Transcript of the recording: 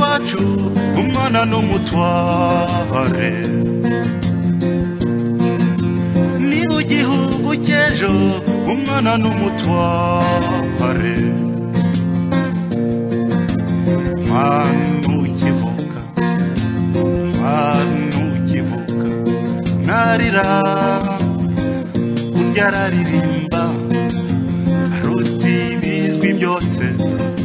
rwacu, umwana n'umutware. Niba igihugu cy'ejo, umwana n'umutware. Mwana ukivuka, mwana ukivuka, narira burya ararira.